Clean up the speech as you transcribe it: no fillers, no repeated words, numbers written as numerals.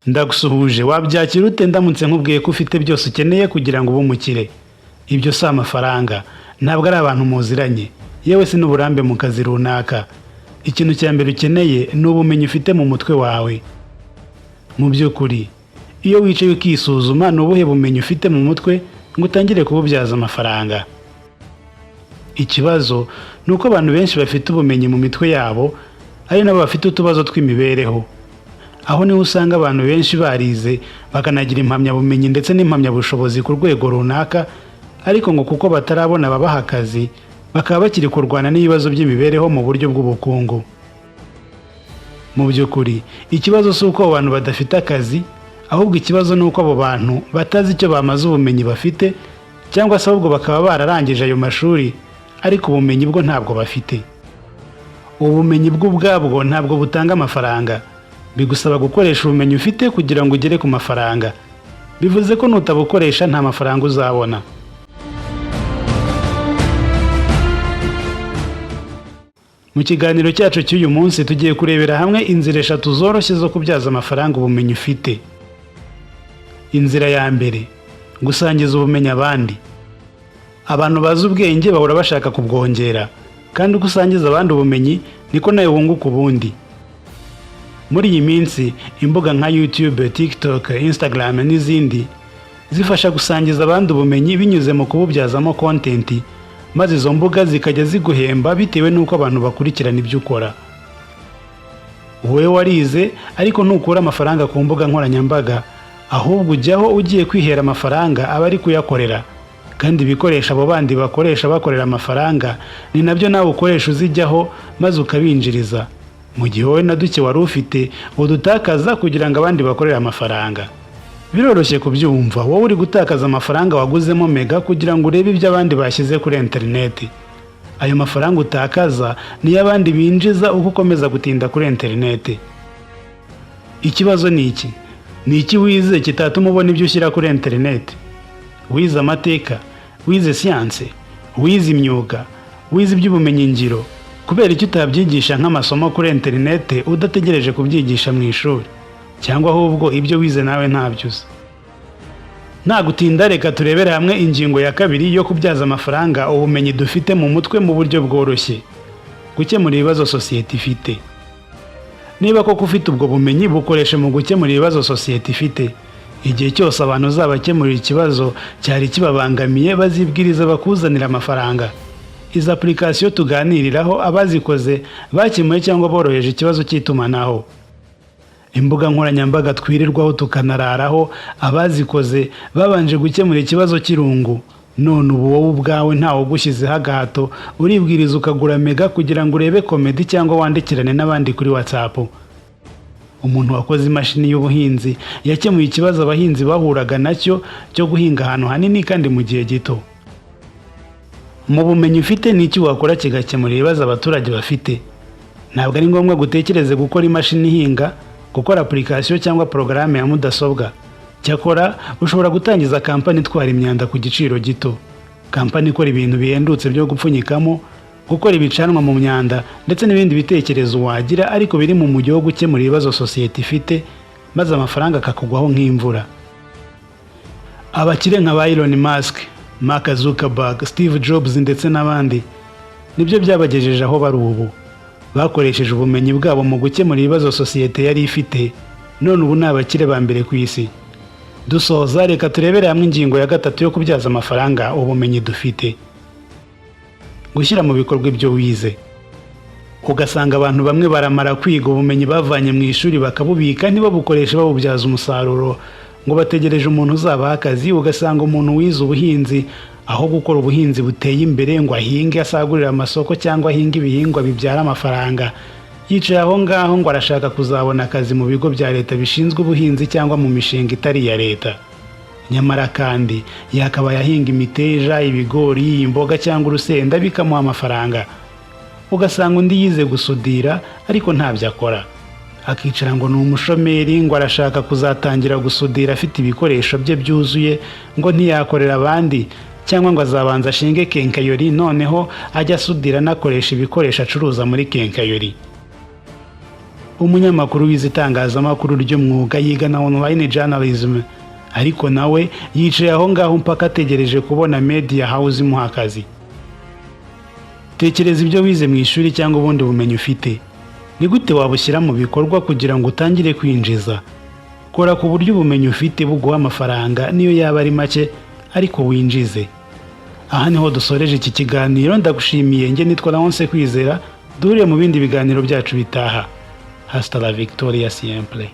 Ndagusuhuje. Wabyakira ute ndamutse nkubwiye ko ufite byose ukeneye kugira ngo ube umukire? Ibyo si amafaranga, ntabwo ari abantu muziranye, yewe si n'uburambe mu kazi runaka. Ikintu cya mbere ukeneye ni ubumenyi ufite mu mutwe wawe. Mu by'ukuri, iyo wicaye ukisuzuma, ni ubuhe bumenyi ufite mu mutwe ngo utangire kububyaza amafaranga? Ikibazo ni uko abantu benshi bafite ubumenyi mu mitwe yabo ari nabo bafite utubazo tw'imibereho. Aho niho usanga abantu benshi barize, bakanagira impamyabumenyi ndetse n'impamyabushobozi ku rwego runaka, ariko ngo kuko batarabona ababaha akazi, bakaba bakiri kurwana n'ibibazo by'imibereho mu buryo bw'ubukungu. Mu by'ukuri, ikibazo si uko abo bantu badafite akazi, ahubwo ikibazo ni uko abo bantu batazi icyo bamaze ubumenyi bafite, cyangwa se ahubwo bakaba bararangije ayo mashuri ariko ubumenyi bwo ntabwo bafite. Ubumenyi bwo ubwabwo ntabwo butanga amafaranga. Bigusaba gukoresha ubumenyi ufite kugira ngo ugere ku mafaranga. Bivuze ko nutabukoresha nta mafaranga uzabona. Mu kiganiro cyacu cy'uyu munsi, tugiye kurebera hamwe inzira eshatu zoroshye zo kubyaza amafaranga ubumenyi ufite. Inzira ya mbere: gusangiza ubumenyi abandi. Abantu bazi ubwenge bahora bashaka kubwongera, kandi uko usangiza abandi ubumenyi niko nawe wunguka ubundi. Muri iyi minsi, imbuga nka YouTube, TikTok, Instagram n'izindi zifasha gusangiza abandi ubumenyi binyuze mu kububyazamo content, maze izo mbuga zikajya ziguhemba bitewe n'uko abantu bakurikirana ibyo ukora. Wowe warize ariko ntukura amafaranga ku mbuga nkoranyambaga, ahubwo ujyaho ugiye kwihera amafaranga aba ari kuyakorera. Kandi ibikoresho abo bandi bakoresha bakorera amafaranga ni nabyo nawe ukoresha uzijyaho, maze ukabinjiriza, mu gihe wowe na duke wari ufite udutakaza kugira ngo abandi bakorere amafaranga. Biroroshye kubyumva. Wowe uri gutakaza amafaranga waguzemo mega kugira ngo urebe ibyo abandi bashyize kuri interineti. Ayo mafaranga utakaza niyo abandi binjiza uko ukomeza gutinda kuri interineti. Ikibazo ni iki: ni iki wize kitatuma ubona ibyo ushyira kuri interineti? Wize amateka? Wize siyanse? Wize imyuga? Wize iby'ubumenyingiro? Kubera icyo utabyigisha nk'amasomo kuri interineti, udategereje kubyigisha mu ishuri? Cyangwa ahubwo ibyo wize nawe ntabyo uzi? Nta gutinda, reka turebere hamwe ingingo ya kabiri yo kubyaza amafaranga ubumenyi dufite mu mutwe mu buryo bworoshye: gukemura ibibazo sosiyete ifite. Niba koko ufite ubwo bumenyi, bukoreshe mu gukemura ibibazo sosiyete ifite. Igihe cyose abantu uzabakemurira ikibazo cyari kibabangamiye, bazibwiriza bakuzanira amafaranga. Izi application tuganiriraho, abazikoze bakemuye cyangwa boroheje ikibazo cy'itumanaho. Imbuga nkoranyambaga twirirwaho tukanararaho, abazikoze babanje gukemura ikibazo cy'irungu. None ubu wowe ubwawe ntawe ugushyizeho agahato, uribwiriza ukagura mega kugira ngo urebe comedy cyangwa wandikirane n'abandi kuri WhatsApp. Umuntu wakoze imashini y'ubuhinzi yakemuye ikibazo abahinzi bahuraga nacyo cyo guhinga ahantu hanini kandi mu gihe gito. Mu bumenyi ufite, ni iki wakora kigakemura ibibazo abaturage bafite? Ntabwo ari ngombwa gutekereze gukora imashini ihinga, gukora application cyangwa porogaramu ya mudasobwa. Cyakora ushobora gutangiza kampani itwara imyanda ku giciro gito, kampani ikora ibintu bihendutse byo gupfunyikamo, gukora ibicanwa mu myanda, ndetse n'ibindi bitekerezo wagira ariko biri mu mujyo wo gukemura ibibazo sosiyete ifite, maze amafaranga akakugwaho nk'imvura. Abakire nka ba Elon Musk, Mark Zuckerberg, Steve Jobs ndetse n'abandi, nibyo byabagejeje aho bari ubu. Bakoresheje ubumenyi bwabo mu gukemura ibibazo sosiyete yari ifite, none ubu ni abakire ba mbere ku isi. Dusoza, reka turebere hamwe ingingo ya gatatu yo kubyaza amafaranga ubumenyi dufite: gushyira mu bikorwa ibyo wize. Ugasanga abantu bamwe baramara kwiga, ubumenyi bavanye mu ishuri bakabubika, ntibabukoreshe babubyaza umusaruro, ngo bategereje umuntu uzabaha akazi. Ugasanga umuntu wize ubuhinzi, aho gukora ubuhinzi buteye imbere ngo ahinge asagurire amasoko cyangwa ahinge ibihingwa bibyara amafaranga, yicaye aho ngaho ngo arashaka kuzabona akazi mu bigo bya leta bishinzwe ubuhinzi cyangwa mu mishinga itari iya leta. Nyamara kandi yakabaye ahinga imiteja, ibigori, imboga cyangwa urusenda, bikamuha amafaranga. Ugasanga undi yize gusudira ariko ntabyo akora, akicara ngo ni umushomeri, ngo arashaka kuzatangira gusudira afite ibikoresho bye byuzuye, ngo ntiyakorera abandi, cyangwa ngo azabanza ashinge quincaillerie, noneho ajya asudira anakoresha ibikoresho acuruza muri quincaillerie. Umunyamakuru wize itangazamakuru ry'umwuga, yiga na online journalism, ariko nawe yicaye aho ngaho mpaka ategereje kubona media house imuha akazi. Tekereza ibyo wize mu ishuri cyangwa ubundi bumenyi ufite. Ni gute wabushyira mu bikorwa kugira ngo utangire kwinjiza? Kora ku buryo ubumenyi ufite buguha amafaranga, niyo yaba ari make, ariko winjize. Aha niho dusoreje iki kiganiro. Ndagushimiye. Njye nitwa Leonce Kwizera. Duhuriye mu bindi biganiro byacu bitaha. Hasta la victoria siempre.